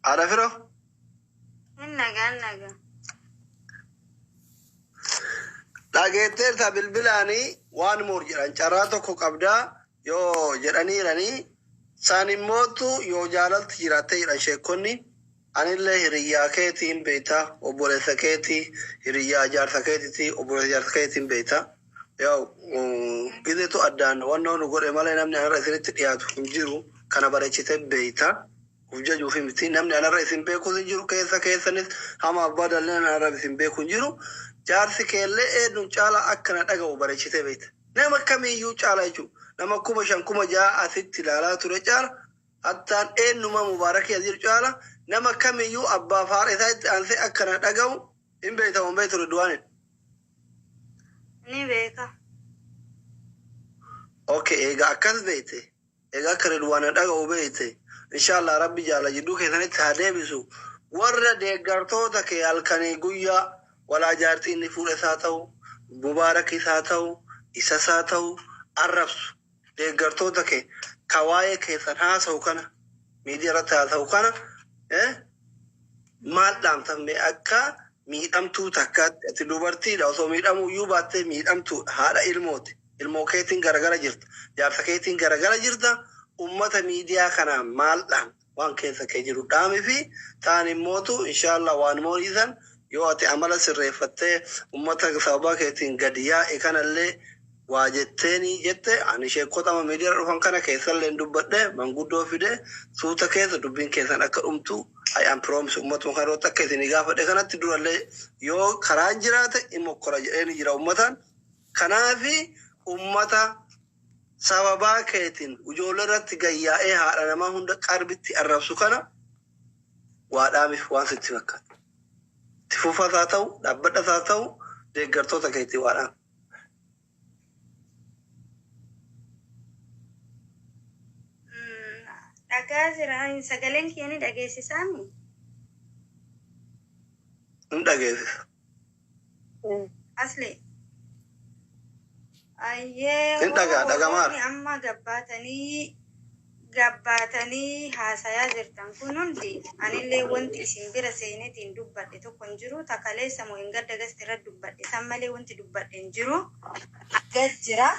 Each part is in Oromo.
Haadha firoo. Hin nagaa hin nagaa. Dhageetteerta bilbilaanii waan moor jedhan carraa tokko qabdaa yoo jedhaniiranii saan immootu yoo jaalalti jiraatte jedhan sheekkonni anillee hiriyyaa keetiin beekta obboleessa keetii hiriyyaa jaarsa keetiiti obboleessa jaarsa keetiin beekta yoo gizeetu addaan wannoo nu godhe malee namni anarra isinitti dhiyaatu hin jiru kana bareechite beekta. Of jajuuf miti namni anarra isin beekus hin jiru keessa keessanis hama abbaa dallee anarra isin beeku hin jiru. Jaarsi keellee eenyuun caalaa akka na dhaga'u bareechitee beekta. Nama kamiiyyuu caala jechuudha. Nama 5000 6000 asitti ilaalaa ture caala. Hattaan eenyuma mubaarakii as jiru caala. Nama kamiiyyuu abbaa faara isaa itti aansee akka na dhaga'u hin beekta waan beektu Ridwaanin. Ni beeka. Okay, egaa akkas beekte. Egaa akka Ridwaana dhaga'u beekte. Inshallah Rabbi jaala jidduu keessanitti haa deebisu. Warra deeggartoota kee halkanii guyyaa walaa jaartii inni fuudhes haa ta'u, Mubaarakis haa ta'u, isas haa ta'u arrabsu. Deeggartoota kee ka waa'ee keessan haasa'u kana miidiyaa irratti haasa'u kana eh, maal dhaamtaf mee akka miidhamtuu takkaatti ati dubartiidha osoo miidhamuu iyyuu baattee miidhamtuudha haadha ilmooti. Ilmoo keetiin garagara jirta. Jaarsa keetiin garagara jirta. Ummata miidiyaa kanaan maal dhaamta? Waan keessa kee jiru dhaamifi taan immootu inshallah waan mooriisan yoo ati amala sirreeffattee ummata sababaa keetiin gadi yaa'e kanallee waa jetteenii jette ani sheekkota amma miidiyaa dhufan kana keessalleen dubbadhe manguddoo fide suuta keessa dubbiin keessan akka dhumtu I am promise ummatuma kana irratti akka isinii gaafadhe kanatti durallee yoo karaan jiraate in mokkora jedheeni jira ummataan. Kanaafi ummata sababaa keetiin ijoollee irratti gayyaa'ee haadha namaa hunda qarbitti arrabsu kana waa dhaamif waan sitti fakkaatu. Itti fufas haa ta'u, dhaabbadhas haa ta'u, deeggartoota keetii waa dhaami. Dhagaa jira. Sagaleen kiyya ni dhageessisaami? Hin dhageessisa. Asli. Ayyee Hin dhagaa dhagamaara. warroonni amma gabbaatanii gabbaatanii haasayaa jirtan kun hundi anillee wanti isin bira seenetiin dubbadhe tokko hin jiru takaleessa moo hin gadda gasti irra dubbadhe san malee wanti dubbadhe hin jiru gas jira.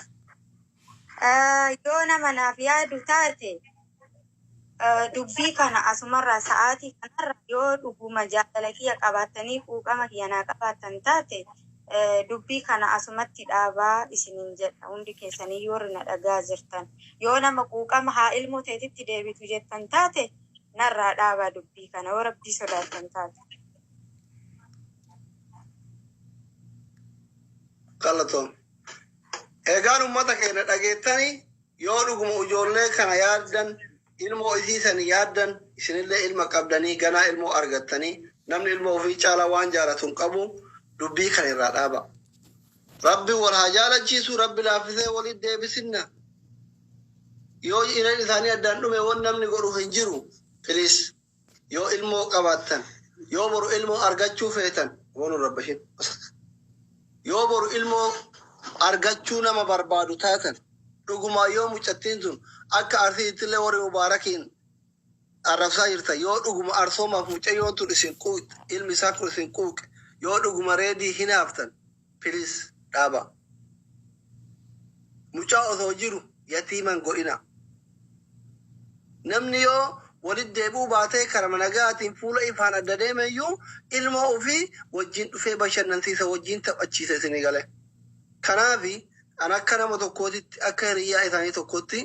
Yoo nama naaf yaadu taate Dubbii kana asumarraa sa'aatii kanarra yoo dhuguma jaalala kiyya qabaattanii quuqama kiyya naa qabaattan taate dubbii kana asumatti dhaabaa isiniin jedha hundi keessaniyyuu warri na dhagahaa jirtan. Yoo nama quuqama haa ilmoo teetitti deebitu jettan taate narraa dhaabaa dubbii kana yoo Rabbii sodaattan taate. Galatoom. Egaan ummata keenya dhageettanii Yoo dhuguma ujoollee kana yaaddan, ilmoo isii sani yaaddan, isinillee ilma qabdanii ganaa ilmoo argattanii, namni ilmoo ufii caalaa waan jaalatu hin qabu, dubbii kana irraa dhaabaa. Rabbi wal haa jaalachiisu, Rabbi laaffisee walitti deebisinna. Yoo hireen isaanii addaan dhume wan namni godhu hin jiru. Please yoo ilmoo qabaattan, yoo boru ilmoo argachuu feetan, wanu rabbashin. Yoo boru ilmoo argachuu nama barbaadu taatan, dhugumaa yoo mucattiin tun akka Arsiittillee warri Mubaarakiin arrabsaa jirtan, yoo dhuguma Arsoomaaf mucayyoon tun isin quuqxe, ilmi isaa kun isin quuqe, yoo dhuguma Reedii hinaaftan, please dhaabaa. Mucaa osoo jiru yatiima hin godhinaa. Namni yoo walitti deebi'uu baatee karama nagahaatiin fuula ifaan adda deemeyyuu ilmoo ofii wajjin dhufee bashannansiisa wajjin taphachiisa isinii galee. Kanaafi an akka nama tokkootitti akka hiriyyaa isaanii tokkotti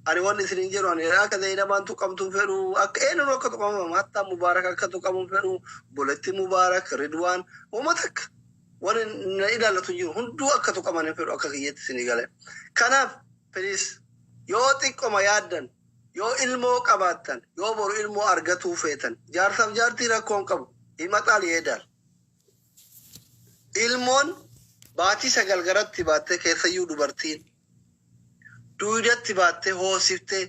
ani wanni isiniin jedhu ani akka Zaynabaan tuqamtu hin fedhu akka eenyuun akka tuqamu hattaa Mubaarak akka tuqamu hin fedhu obboleettii Mubaarak Ridwaan wama takka wani na ilaallatu hin jiru hunduu akka tuqaman hin fedhu akka kiyyatti isinii galee. Kanaaf please yoo xiqqoma yaaddan yoo ilmoo qabaattan yoo boru ilmoo argatuu feetan jaarsaaf jaartii rakkoo hin qabu himaxaal yeedaal. Ilmoon baatii 9 garatti baattee keessayyuu dubartiin duuydatti baattee hoosiftee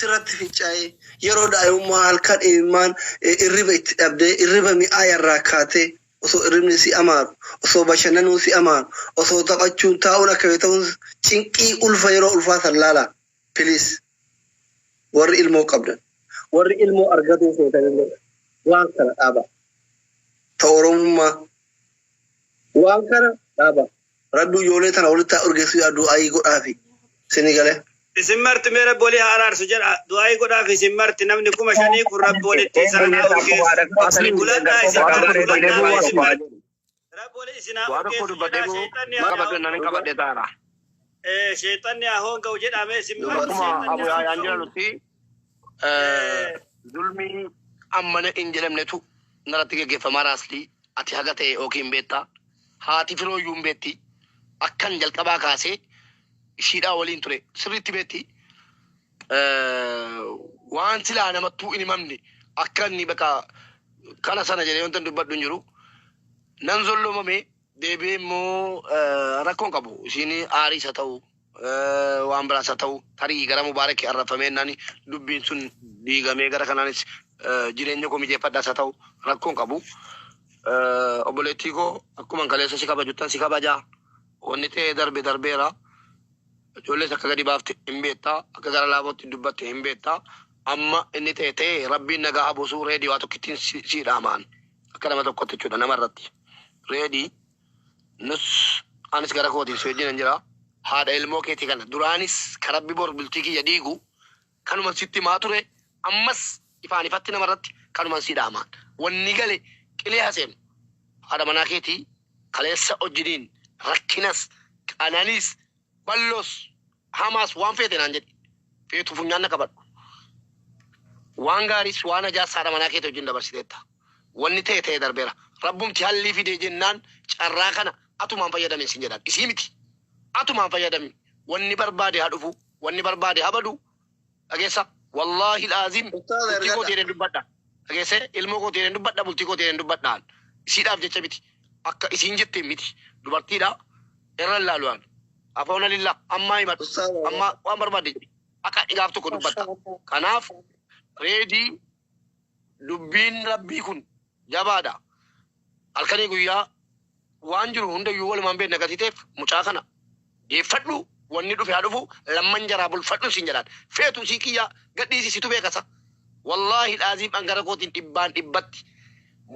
sirratti fincaa'ee yeroo daa'imummaa halkan imimmaan irriba itti dhabdee irriba mi'aaya irraa kaatee osoo irribni si amaaru osoo bashannanuun si amaaru osoo taphachuun taa'uun akka fedhe ta'uun cinqii ulfa yeroo ulfaa san laalaa please warri ilmoo qabdan warri ilmoo argatuu feetanillee. Waan kana dhaaba. Ta Oromummaa. Waan kana dhaaba. Rabbi ijoollee tana walitti haa urgeessu yaa du'aayii godhaafi. Sini galee. Isin marti mee Rabbi walii haa araarsu jedha. Du'aayii godhaaf isin marti namni 5000 kun Rabbi walitti isaan haa urgeessu. Guladhaa isin kana guladhaa mee isin marti. Rabbi walii isin haa Waa tokko urgeessu dubbadhee jedhaa boo sheexanni ma haa qabadhu nan hin qabadhe taara. Sheexanni haa hoonga'u jedhaa mee isin marti Akkuma sheexanni Abu haa Yaayaan hoonga'u. jedhanutti zulmii ammana hin jedhamnetu narratti geggeeffamaa raaslii ati haga ta'e yookiin beektaa haati firooyyuu hin beekti akkan jalqabaa kaasee ishiidhaa waliin ture sirriitti beekti waan silaa namattuu hin himamne akka inni bakka kana sana jedhee wanta dubbadhu hin jiru nan zollomame deebi'ee immoo rakkoon qabu isiin aariis haa ta'u waan biraas haa ta'u tarii gara Mubaarak arrafamee naan dubbiin sun diigamee gara kanaanis jireenya koo mijeeffadhaas haa ta'u rakkoon qabu. Obboleettii koo akkuma kaleessa si kabajuttan si kabajaa wanni ta'e darbe darbeera. Ijoollees akka gadi baafte hin beektaa akka gara laafootti dubbatte hin beektaa amma inni ta'e ta'e rabbiin nagaa haa buusu reedii waa tokkittiin si dhaamaan akka nama tokkotti jechuudha nama irratti reedii nus anis gara kootiin si wajjin hin jira haadha ilmoo keetii kana duraanis ka rabbi bor bultii kiyya diigu kanuma sitti himaa ture ammas ifaan ifatti nama irratti kanuman si dhaamaan wanni gale qilee haseenu haadha manaa keetii kaleessa wajjiniin rakkinas qananiis balloos hamaas waan feete naan jedhi feetu funyaan na qabadhu waan gaariis waan hajaas haadha manaa keetii wajjin dabarsiteetta wanni ta'e ta'e darbeera rabbumti hallii fidee jennaan carraa kana atumaan fayyadame sin jedhan isii miti atumaan fayyadami wanni barbaade haa dhufu wanni barbaade haa badu dhageessa wallaahi laazim Ustaaza bultii ergadha. kootii jedheen dubbadha dhageesse ilmoo kootii jedheen dubbadha bultii kootii jedheen dubbadhaan isiidhaaf jecha miti akka isiin jette miti dubartiidha irra laalu'aan afoona lillaa ammaa himadhu Ustaaza amma ergadha. waan barbaade jedhi akka gaaf tokko dubbatta kanaaf reedii dubbiin rabbii kun jabaadha halkanii guyyaa waan jiru hundayyuu walumaan beekna gatii ta'eef mucaa kana deeffadhu wanni dhufe haa dhufu lamman jaraa bulfadhu siin jedhaan feetu sii kiyyaa gadhiisi situ beekasa wallaahi dhaaziif angara kootiin dhibbaan dhibbatti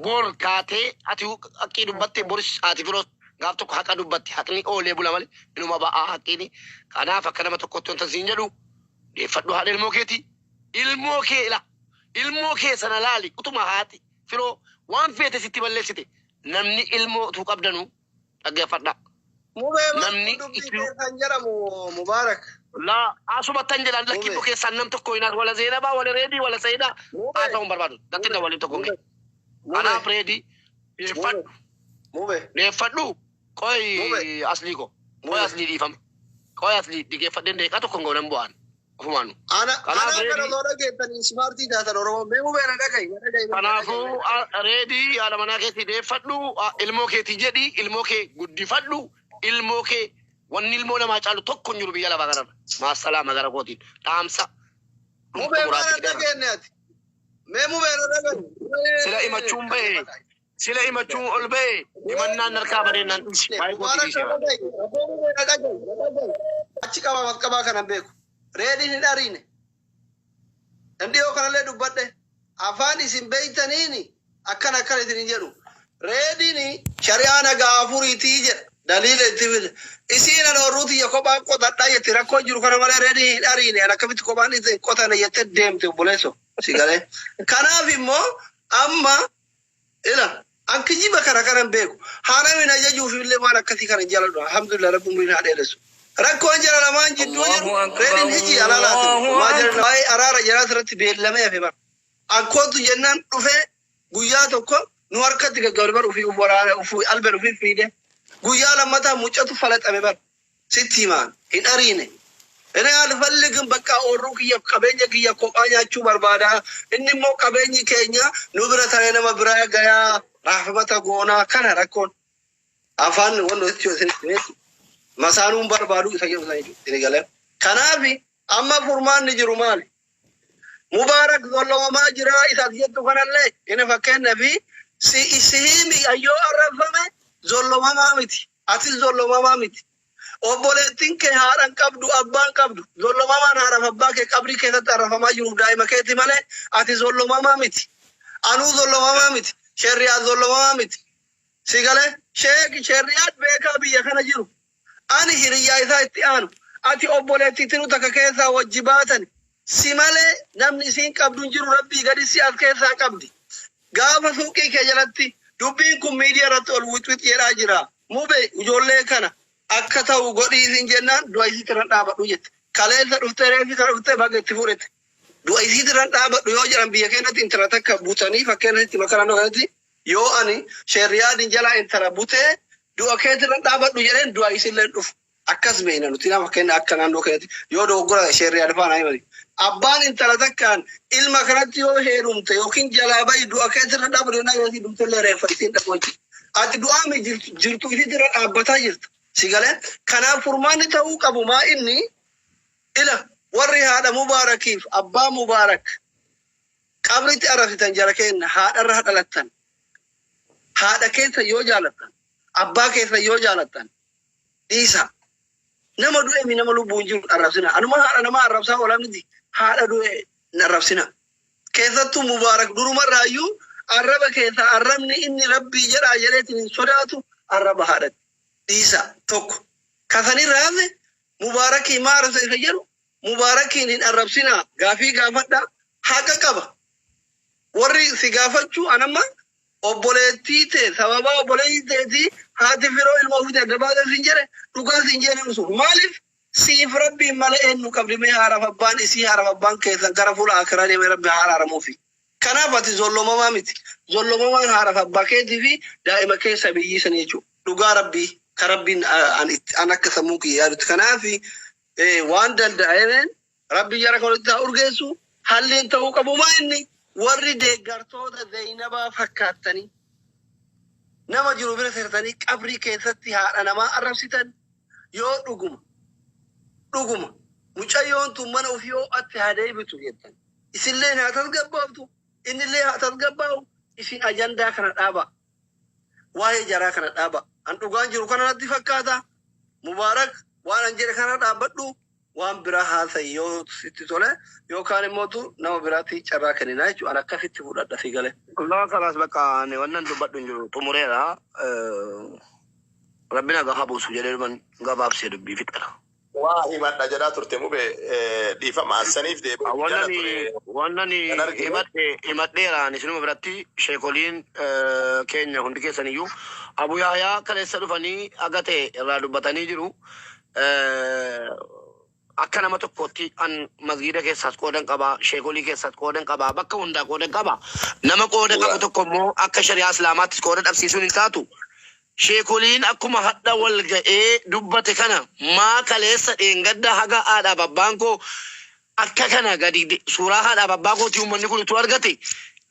bor kaatee ati haqqii dubbatte boris haati firoos gaaf tokko haqa dubbatti haqni oolee bula malee inuma ba'aa haqqiini kanaaf akka nama tokkotti wanta siin jedhu deeffadhu haadha ilmoo keetii ilmoo kee ila ilmoo kee sana laali utuma haati firoo waan feete sitti balleessite namni ilmoo utuu qabdanu dhaggeeffadha Mubee maal namni kun dubbii itti keessan jedhamu Mubaarak. la asumattan jedhan lakki Mubee. keessaan nam tokko hin wala Zeenabaa wala Reedii wala Sayidaa Mubee. haasa'uun hin barbaadu datti na waliin tokko hin Mubee. ga'e kanaaf Mubee. Reedii deeffadhu Mubee. deeffadhu Mubee. qoy aslii ko qoy Mubee. aslii dhiifama qoy aslii dhigeeffadheen deeqaa tokko hin ga'u bu'aan ofumaanu Ana kanaaf ana kana Reedii osoo dhageettanii ismaartii taatan Oromoo mee mubee na dhagahi na dhagahi na dhagahi kanaafuu na dhagahi. Reedii haadha manaa keetii deeffadhu ilmoo keetii jedhi ilmoo kee guddifadhu ilmoo kee wanni ilmoo namaa caalu tokko hin jiru biyya lafaa kanarra maassalaama gara kootiin dhaamsa Mubee maal xumuraatti na fideera. dhageenye ati? Mee mubee na dhagahi. Sila himachuun ba'e sila himachuun ol ba'e himannaan harkaa badeen naan dhiisi waa'ee kootii Mubaarak dhiisee na bara. dhagahi. Abboo mubee na dhagahi na dhagahi. Achi qabaa as qabaa kanan beeku. Reediin hin ariine. Dhiyoo kanallee dubbadhe. Afaan isin beeytaniini akkana akkana isin hin jedhu. Reediin shari'aa nagaa afuriitii jedha. Daliila itti fide. Isiin ana horruu tiyya kophaan qotadhaa jetti rakkoo jiru kana malee reediin hin ariine. An akkamitti kophaan isin qotane jettee deemte obboleesso. Si galee. Kanaaf immoo amma ila an kijiba kana kanan beeku. Haala min ajajuuf illee waan akkasii kana hin jaaladhu. Alhamdulillah rabbi umriin haa dheeressu. Rakkoon jara lamaan jidduu jiru Allahu akbar reediin hiji alaalaatin. Allahu Maa jara akbar. waa'ee araara jaraas irratti beellamee hafe bara. Akkootu jennaan dhufee guyyaa tokko nu harkatti gaggabde bar ufii uf waraane ufii alben ufii fiide. Guyyaa lammataa mucatu falaxame bar. Sitti himaan hin ariine. Inni alfalligin bakka oorruu kiyya qabeenya kiyya kophaa nyaachuu barbaada. Inni immoo qabeenyi keenya nu bira taree nama biraa gayaa raafamata goonaa kana rakkoon. Afaan wanni itti isinitti beeku. Masaanuun barbaadu isa jedhu sana jechuudha. Isin galee. Kanaaf amma furmaanni jiru maali? Mubaarak zollomamaa jira isaas jettu kanallee inni fakkeenyaa fi si himi ayyoo arrabfame zollomamaa miti. Atis zollomamaa miti. Obboleettiin kee haadhan qabdu abbaan qabdu zollomamaan haadhaaf abbaa kee qabrii keessatti arrafamaa jiruuf daa'ima keeti malee ati zollomamaa miti. Anuu zollomamaa miti. Sheerriyaad zollomamaa miti. Si galee sheek sheerriyaad beekaa biyya kana jiru. Ani hiriyyaa isaa itti aanu. Ati obboleettiitinuu takka keessaa wajji baatani. Si malee namni isiin qabdu hin jiru rabbii gadi si as keessaa qabdi. Gaafa suuqii kee jalatti dubbiin kun miidiyaa irratti ol wixwix jedhaa jira. Mube ijoollee kana akka ta'u godhii isin jennaan du'a isiitti irra dhaabadhu jette. Kaleessa dhuftee reeffi kana dhuftee baga itti fuudhette. Du'a isiitti irra dhaabadhu yoo jedhan biyya keenyatti intala takka butanii fakkeenya sitti bakka naannoo kanatti yoo ani sheerriyaadin jalaa intala butee du'a keetti irra dhaabadhu jedheen du'a isillee dhufu. Akkas beekna nuti nama fakkeenya akka naannoo keenyatti yoo dogoggora sheerriyaad faana himani. Abbaan intala takkaan ilma kanatti yoo heerumte yookiin jalaa bahi du'a keetti irra dhaabadhu jennaan yoo isii dhumtellee reeffa isiin dhaqu jechuudha. Ati du'aa mi jirtu isiitti irra dhaabbataa jirta. Si galee kanaaf furmaanni ta'uu qabu maa inni ila warri haadha Mubaarakiif abbaa Mubaarak qabritti arrabsitan jara keenya haadharra dhalattan haadha keessa yoo jaalattan abbaa keessa yoo jaalattan dhiisa. Nama du'e mi nama lubbuun jiru arrabsina. Anuma haadha namaa arrabsaa oolaa miti haadha du'e hin arrabsina. Keessattuu Mubaarak durumarraayyuu arraba keessaa arrabni inni rabbii jedhaa jedheetiin hin sodaatu arraba haadhati. Dhiisa tokko. Kasanirraa hafe Mubaarakii maa arrabsa isa jedhu Mubaarakiin hin arrabsinaa gaafii gaafadhaa haqa qaba. Warri si gaafachuu anamma obboleettii tee sababaa obboleettii teetii haati firoo ilma ofiitii adda baasee siin jedhe dhugaa siin jedhe namni sun maaliif siif rabbiin malee eenyu qabdi mee haadhaaf abbaan isii haadhaaf abbaan keessan gara fuula akiraa deemee rabbi haa araaramuufi. Kanaaf ati zollomamaa miti. Zollomamaan haadhaaf abbaa keetii fi daa'ima keessa biyyii sanii jechuudha. Dhugaa rabbii ka rabbiin an an akka sammuu kiyya yaadutti. Kanaaf waan danda'ameen rabbi jara kan walitti haa urgeessu halliin ta'uu qabu maa inni warri deeggartoota Zaynabaa fakkaattanii nama jiru bira sirtanii qabrii keessatti haadha namaa arrabsitan yoo dhuguma dhuguma mucayyoon tun mana ofii ho'atte haa deebitu jettan isinillee haa tasgabbaaftu innillee haa tasgabbaa'u isin ajandaa kana dhaabaa. Waa'ee jaraa kana dhaaba. An dhugaan jiru kana natti fakkaata. Mubaarak waan an jedhe kana dhaabbadhu waan biraa haasa'i yoo sitti tole yookaan immootu nama biraatti carraa kenninaa jechuudha. An akkasitti fudhadha si galee. Allah kalaas bakka ani wannan dubbadhu hin jiru xumureera. Rabbi nagaa haa buusu jedhee dhuman gabaabsee dubbii fixeera. Waa himadha jedhaa turte mube dhiifama saniif deebi'u jala Wannan ture wannan kan argine. himadhe himadheera ani isinuma biratti sheekoliin keenya hundi keessan iyyuu Abu Yahyaa kaleessa dhufanii aga ta'e irraa dubbatanii jiru. Akka nama tokkootti an masgiida keessaas qoodan qaba, sheekolii keessaas qoodan qaba, bakka hundaa qoodan qaba. Nama qooda qabu tokko immoo akka shari'aa Islaamaattis qooda dhabsiisuun hin taatu. Sheekoliin akkuma hadha wal ga'ee dubbate kana maa kaleessa dheengadda haga haadhaaf abbaan koo akka kana gadi suuraa haadhaaf abbaa kootii uummanni kun utuu argate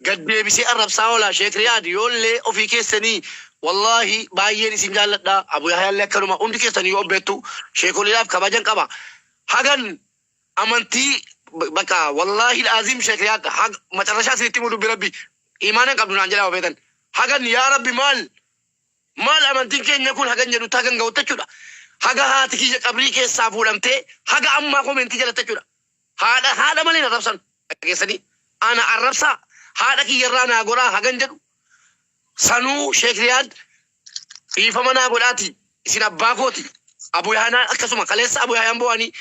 gad deebisee arrabsaa oola Sheek Riyaad yoollee ofii keessanii wallaahi baay'een isin jaalladha Abu Yahyaallee akkanuma hundi keessanii yoo obbeettu sheekoliidhaaf kabajan qaba hagan amantii bakka wallaahi aziim Sheek Riyaad hag macarrashaa isinitti himuu dubbi rabbi imaana hin qabdu naan jedhaa ofeetan hagan yaa rabbi maal Maal amantiin keenya kun hagan jedhutti hagan ga'utti jechuudha. Haga haati kiyya qabrii keessaa fuudhamtee haga ammaa komentii jalatti jechuudha. Haadha haadha malee hin arrabsan dhageessanii. Ana arrabsaa haadha kiyyarraa naa goraa hagan jedhu sanuu Sheek Riyaad dhiifama naa godhaati isin abbaa kooti. Abu Yahanaa akkasuma kaleessa Abu Yahyaan bo'anii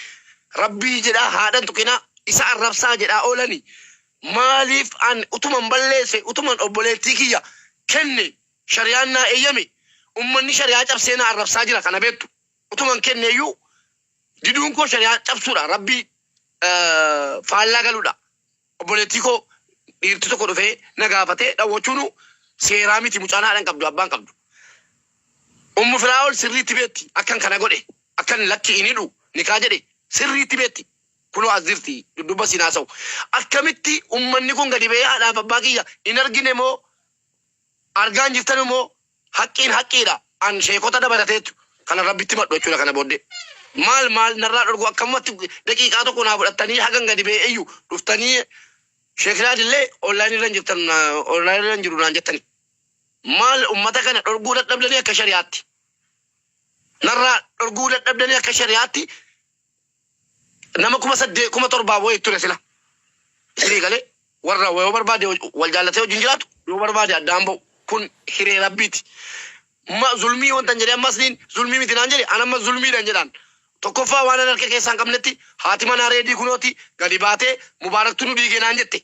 rabbii jedhaa haadhan tuqinaa isa arrabsaa jedhaa oolani. Maaliif an utuman balleesse utuman obboleettii kiyya kenne Shari'aan naa eeyyame ummanni shari'aa cabsee na arrabsaa jira kana beektu utuman kenneeyyuu diduun koo shari'aa cabsuudha rabbii faallaa galuudha obboleettii koo dhiirti tokko dhufee na gaafatee dhawwachuunu seeraa miti mucaan haadha hin qabdu abbaan qabdu ummu firaa'ol sirriitti beekti akkan kana godhe akkan lakki hin hidhu nikaa jedhe sirriitti beekti kunoo as jirti dudduba siin haasa'u akkamitti ummanni kun gadi ba'ee haadhaaf abbaa kiyya hin argine moo Argaa hin jirtanu moo haqqiin haqqiidha an sheekota dabalateetu kana rabbitti himadhu jechuudha kana booddee maal maal narraa dhorgu akkamumatti daqiiqaa tokko naa fudhattanii hagan gadi ba'e iyyu dhuftanii sheek Riyaad illee online irra hin jirtan online irra hin jiru naan jettani maal ummata kana dhorguu dadhabdanii akka shari'aatti narraa dhorguu dadhabdanii akka shari'aatti nama 8000 7000 wayii ture sila isinii galee. Warra yoo barbaade wal jaallatee wajjin jiraatu, yoo barbaade addaan ba'u. Kun hiree Rabbiiti. Ma zulmii wantan jedhee ammas niin zulmii miti naan jedhe, an amma zulmiidhan jedhaan. Tokkoffaa, waan an harka keessaa hin qabnetti haati manaa Reedii kunooti gadi baatee Mubaaraktu nu diige naan jette.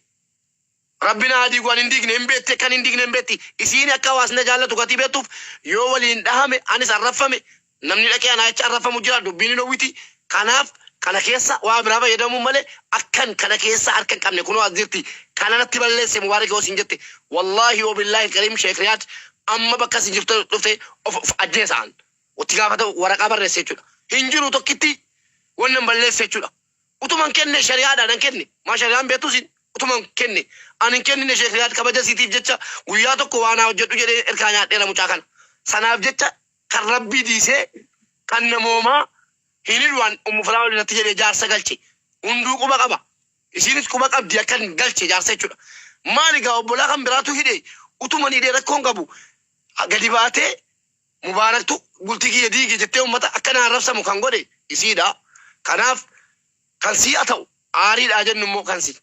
Rabbi na haa diigu, ani hin diigne, hin beetti, akkan hin diigne hin beetti. Isiin akka hawaasni na jaallatu gatii beektuuf yoo waliin dhahame anis arrabfame, namni dhaqee anaa jecha arrabfamu jira, dubbiin hin howwiti. Kanaaf kana keessa waa biraa fayyadamuu malee akkan kana keessa harka hin qabne kunoo as jirti. Kana natti balleesse Mubaarak yoo siin jette, wallaahi wabillaahi kariim, Sheekh Riyaad, amma bakka isin jirtu dhufte of ajjeesa an. Itti gaafata waraqaa barreesse jechuudha. Hin jiru tokkitti wannan balleesse jechuudha. Utuman kenne shari'aadhaan an kenne. Maa shari'aan beektu isin? Utuman kenne. An hin kennine. Sheekh Riyaad kabaja isiitiif jecha guyyaa tokko waa naa hojjedhu jedhee erkaa nyaadheera mucaa kana. Sanaaf jecha kan Rabbii dhiisee kan namoomaa hin hidhu an. Ummu Firaa'ol irratti jedhee jaarsa galche. Hunduu quba qaba. Isiinis quba qabdi akkan galche jaarsa jechuudha. Maali egaa, obbolaa kan biraatu hidhe, utuman hidhee rakkoon qabu, gadi baatee Mubaaraktu bultii kiyya diige jettee ummata akka na arrabsamu kan godhe isiidha. Kanaaf kan sii haa ta'u aariidha jennu immoo kan si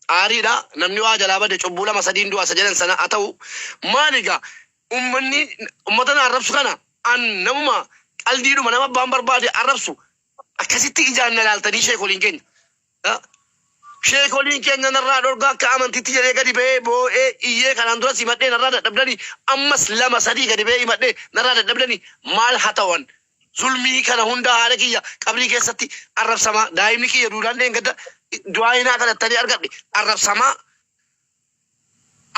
aariidha, namni waa jalaa bade cubbuu lama sadiin du'a isa jedhan sana haa ta'u. Maali egaa, ummanni ummata na arrabsu kana an namuma qaldiidhuma nama abbaan barbaade arrabsu akkasitti ijaan na laaltanii, sheekoliin keenya. Sheekoliin keenya narraa dhorgaa akka amantitti jedhee gadi ba'ee boo'ee iyyee kanaan duras himadhee narraa dadhabdanii, ammas lama sadii gadi ba'ee himadhee narraa dadhabdanii, maal haa ta'an? Zulmii kana hunda haadha kiyya qabrii keessatti arrabsamaa, daa'imni kiyya duudaan dheengadda du'aa hinaa kadhattanii argadhe arrabsamaa.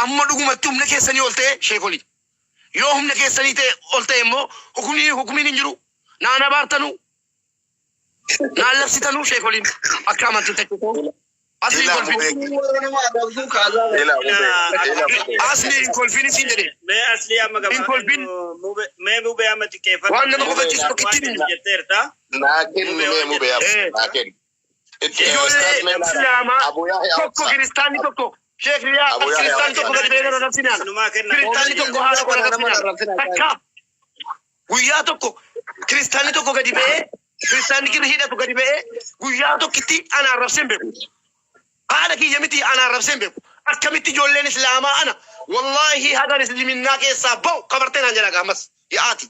Amma dhugumatti humna keessanii ol ta'e, sheekolii. Yoo humna keessanii ta'e ol ta'e immoo hukumiin hin jiru. Naan abaartanuu, naan labsitanuu, sheekoliin, akka amantiitti jechuudha. Asli Ilaa kolfin. mubee. Warra nama arrabsuu kaasaa. Ilaa mubee. Ilaa mubee. Asli hin kolfin isin jedhe. Mee asli amma Hin kolfin. Mee mubee amma xiqqeeffadhu. Waan nama Waan kofalchiisu tokkittiin hin jiru. jetteerta. Naa kenni mee mubee amma. Naa kenni. Itti Ijoollee ustaaz mee laala. Islaamaa Abu Yahya tokko obsa. kiristaanni tokko, Sheekh Riyaa, Abu Yahya kiristaanni tokko obsa. gadi ba'ee nama arrabsinaan. Isinumaa kenna. Kiristaanni tokko haadha koo Nama arrabsinaan. arrabsinaa. Takka guyyaa tokko kiristaanni tokko gadi ba'ee, kiristaanni kirri hidhatu gadi ba'ee guyyaa tokkitti ana arrabsee hin beeku. Haadha kiyya miti, ana arrabsee hin beeku. Akkamitti ijoolleen Islaamaa ana, wallaahi hagan isliminnaa keessaa ba'u kabartee naan jedha gaammas yaa'aati.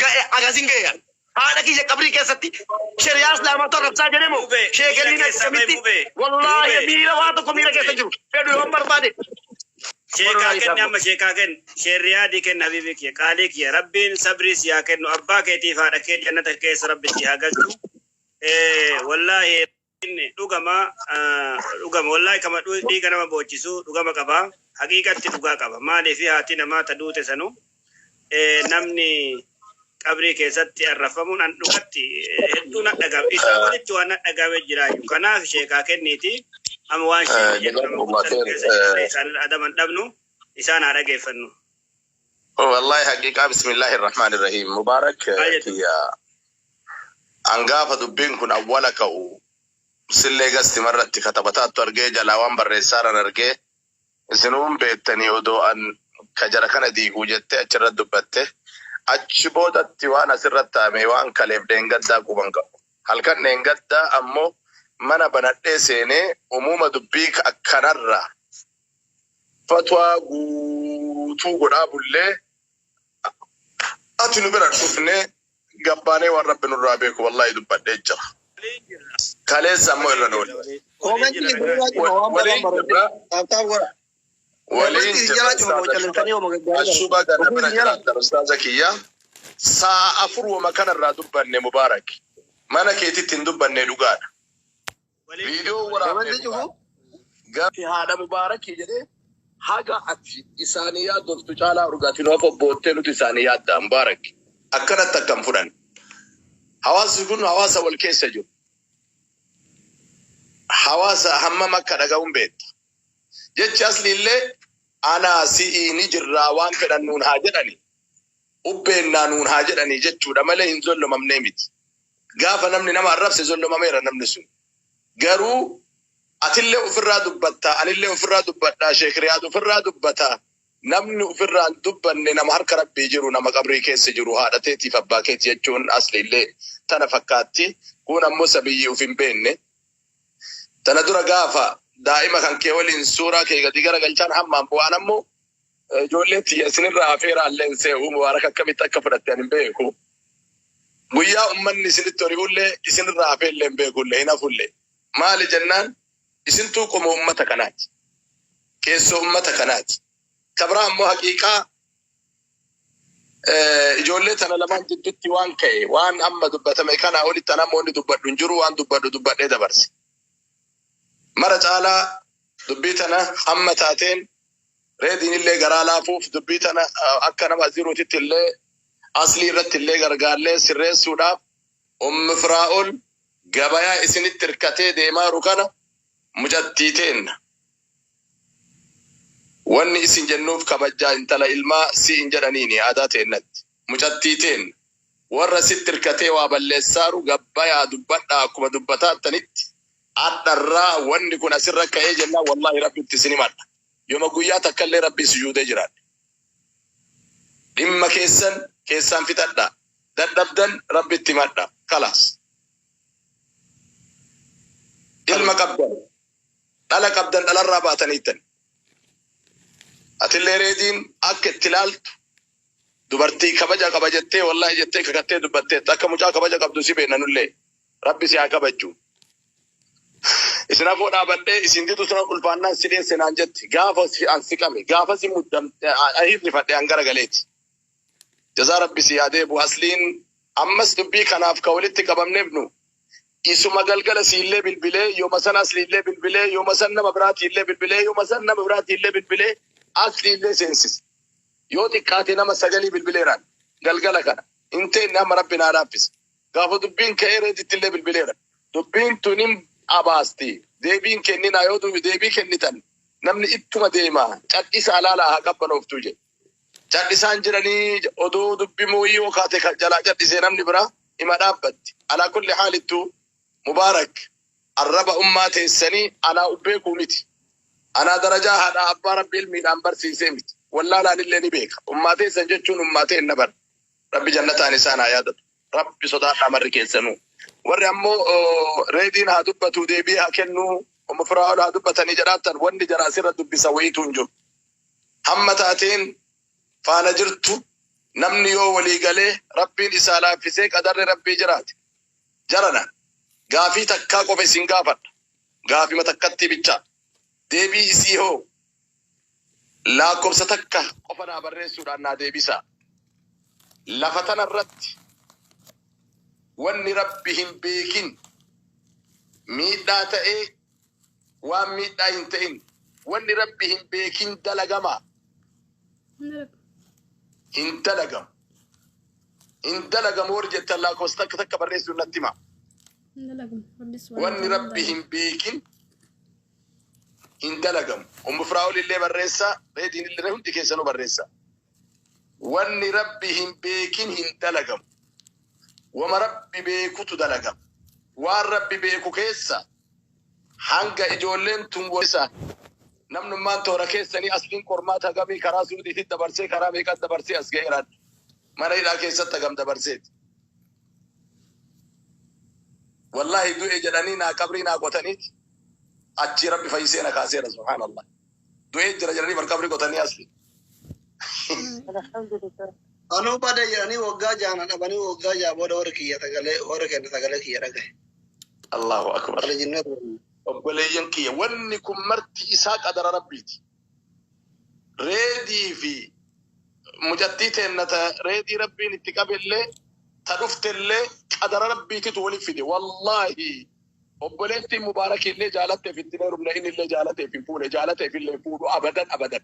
Ga'e agasin ga'e ani. Haadha kiyya qabrii keessatti shari'aa Islaamaatu arrabsaa jedhe moo Mubee, miira sheekeliin keessaa bahi akkamitti mubee. wallaahi Mubee. miira waa tokko miira keessa Mubee. jiru. Fedhu yoon barbaade. Sheekaa kenni amma, sheekaa kenni. Sheerriyaadii kenni, habiibii kiyya, qaalii kiyya. Rabbiin sabrii si haa kennu. Abbaa keetiif haadha kee jannata keessa Rabbi si haa galchu. Wallaahi dhugama, dhugama, wallaahi kama dhiiga nama boochisu dhugama qaba. Haqiiqatti dhugaa qaba. Maaliif haati namaa ta duute sanu namni qabrii keessatti arrafamuun an dhugatti hedduu na dhagame. Isaa olitti waan na dhagame jiraayu. Kanaaf sheekaa kenniiti. Amma waan sheekni jedhu nama Jazakumullah guddaa khair. keessa jirre isaan adaman dhabnu isaan haa dhageeffannu. Wallahi haqiqaa, bismillahir rahmanir rahim. Mubarak Maal jettu? kiyya, angaafa dubbiin kun awwala ka'u sillee gasti marratti katabataattu argee, jalaa waan barreessaaran argee, isinuun beektanii odoo an ka jara kana diiguu jettee achirratti dubbatte. Achi boodatti waan asirratti taa'ame waan kaleef dheengaddaa quban qabu. Halkan dheengaddaa ammoo mana banadhee seenee umuuma dubbii akkanarraa fatwaa guutuu godhaa bullee, ati nu bira dhufnee gabbaanee waan Rabbi nurraa beeku wallahi dubbadhee jira. Kaleessa ammoo irra oole. Koomentii isin cima waan Waliin badan jirra. tap tap godha. Waliin Koomentii jirra. jala cima callisanii hooma gaggaarii Ashuba gana bira Ofii jala. jiraattan ustaaza kiyya. Sa'a 4 wama kanarraa dubbanne, Mubaarak. Mana keetitti hin dubbanne, dhugaadha. Viidiyoo waraabne, Koomentii dhugaadha. cufu. Gaafi haadha Mubaarakii jedhee haga ati isaanii yaaddoftu caalaa urgaati nu afobboottee nuti isaanii yaaddaa, Mubaarak. Akkanatti akkam fudhan. Hawaasni kun hawaasa wal keessa jiru. Hawaasa hammam akka dhaga'uun beekta. Jechi asli illee anaa si'ii ni jirraa, waan fedhan nuun haa jedhani. Ubbeennaa nuun haa jedhanii jechuudha malee hin zollomamnee miti. Gaafa namni nama arrabse zollomameera namni sun. Garuu atillee ofirraa dubbattaa, anillee ofirraa dubbadhaa, Sheek Riyaad ofirraa dubbataa. Namni ofirraa hin dubbanne nama harka Rabbii jiru, nama qabrii keessa jiru, haadha teetiif abbaa keeti jechuun asli illee tana fakkaatti. Kun ammoo sabiyyi uf hin beekne. Tana dura gaafa Daa'ima kan kee waliin suuraa kee gadi garagalchaan hammaan bu'aan ammoo ijoollee tiyya isinirraa hafeera illee se'u Mubaarak akkamitti akka fudhatte ani hin beeku. Guyyaa ummanni isinitti hori'ullee isinirraa hafee illee hin beekullee hin hafullee. Maali jennaan isintuu qomoo ummata kanaati. Keessoo ummata kanaati. Kabraa ammoo haqiiqaa ijoollee tana lamaan jidduutti waan ka'e waan amma dubbatame kanaa olitti an amma wanni dubbadhu hin jiru, waan dubbadhu dubbadhee dabarse. Mara caalaa dubbii tana hamma taateen Reediin illee garaa laafuuf dubbii tana akka nama aziruutitti illee Aslii irratti illee gargaarlee sirreessuudhaaf Ummu Firaa'ol gabayaa isinitti hirkatee deemaaru kana mucattii teenna. Wanni isin jennuuf kabajjaa intala ilmaa si'in jedhaniini aadaa teennatti. Mucattii teenna. Warra sitti hirkatee waa balleessaaru gabbayaa dubbadhaa akkuma dubbataattanitti adharraa wanni kun asirra ka'ee jennaan wallaahi Rabbitti isin himadha. Yoma guyyaa takkallee Rabbii sujuudee jiraadhe. Dhimma keessan keessaan fixadhaa. Dadhabdan Rabbitti himadhaa. Kalaas. Ilma qabdan. Dhala qabdan dhalarraa baataniittan. Atillee Reediin akka itti ilaaltu dubartii kabaja qaba jettee wallaahi jettee kakattee dubbatteetta. Akka mucaa kabaja qabdu si beekna nullee. Rabbi si haa kabajju. Isin afoo dhaabadhee isin didu suna ulfaannaan si dheesse naan jetti. Gaafa si an siqame gaafa si muddamte hirrifadhe an garagaleeti. Jazaa Rabbi si haa deebu Asliin ammas dubbii kanaaf ka walitti qabamneef nu isuma galgala siillee bilbilee yooma san Asliillee bilbilee yooma san nama biraatiillee bilbilee yooma san nama biraatiillee bilbilee Asliillee seensise. Yoo xiqqaate nama sagalii bilbileeraan galgala kana hin teenne amma Rabbi naa laaffise. Gaafa dubbiin ka'ee Reedittillee bilbileera. Dubbiin tun hin abaasti. Deebiin kenninaa yoo deebii kennitan namni ittuma deema cadhisaa laalaa haa qabbanooftuu jedhe. Cadhisaan jiranii odoo dubbi mooyii yoo kaate kan jalaa cadhisee namni biraa ima dhaabbatti. Alaa kulli haalittuu Mubaarak arraba ummaa teessanii anaa ubbeekuu miti. Anaa darajaa haadhaa abbaa Rabbi ilmiidhaan barsiisee miti. Wallaalaanillee ni beeka. Ummaa teessan jechuun ummaa teenna bar. Rabbi jannataan isaan haa yaadatu. Rabbi sodaadhaa marri keessanuu. Warri ammoo Reediin haa dubbatuu deebii haa kennuu Ummu Firaa'ol haa dubbatanii jedhaattan wanni jara asirra dubbisa wayiituu hin jiru. Hamma taateen faana jirtu namni yoo walii galee Rabbiin isaa laaffisee qadarri Rabbii jiraate. Jarana gaafii takkaa qofa isin gaafadha. Gaafima takkattii bichaa. Deebii isii hoo laakkobsa takka qofa naa barreessuudhaan naa deebisaa. Lafa tana irratti wanni Rabbi hin beekin miidhaa ta'ee waan miidhaa hin ta'in wanni Rabbi hin beekin dalagamaa? Hin dalagamu. Hin dalagamu warri jettan lakkoofsa takka takka barreessuun natti himaa. Wanni Rabbi hin beekin hin dalagamu. Ummu Firaa'ol illee barreessaa, Reediin illee hundi keessanuu barreessaa. Wanni Rabbi hin beekin hin dalagamu. Wama Rabbi beekutu dalagama. Waan Rabbi beeku keessa hanga ijoolleen tun walisa namnummaan toora keessanii Asliin qormaata hagamii karaa Suudiitti dabarsee karaa meeqan dabarsee as ga'eeraan mana hidhaa keessatti hagam dabarseeti. Wallaahi du'e jedhanii naa qabrii naa qotaniiti achii Rabbi fayyisee na kaaseera subhaanallah. Du'ee jira jedhanii bar qabrii qotanii Asli. Alhamdulillah. Anuu bade jedhanii waggaa jaana dhabanii waggaa jaa booda warri kiyya sagalee warri kenna sagalee kiyya dhagahe. Allahu akbar. Wal jinnatu. Obboleeyyan kiyya wanni kun marti isaa qadara Rabbiiti. Reedii fi mucattii teenna ta Reedii Rabbiin itti qabellee ta dhuftellee qadara Rabbiititu wali fide. Wallaahi obboleettiin Mubaarakillee jaalatteef itti hin heerumne, innillee jaalateef hin fuune, jaalateef illee hin fuudhu abadan abadan.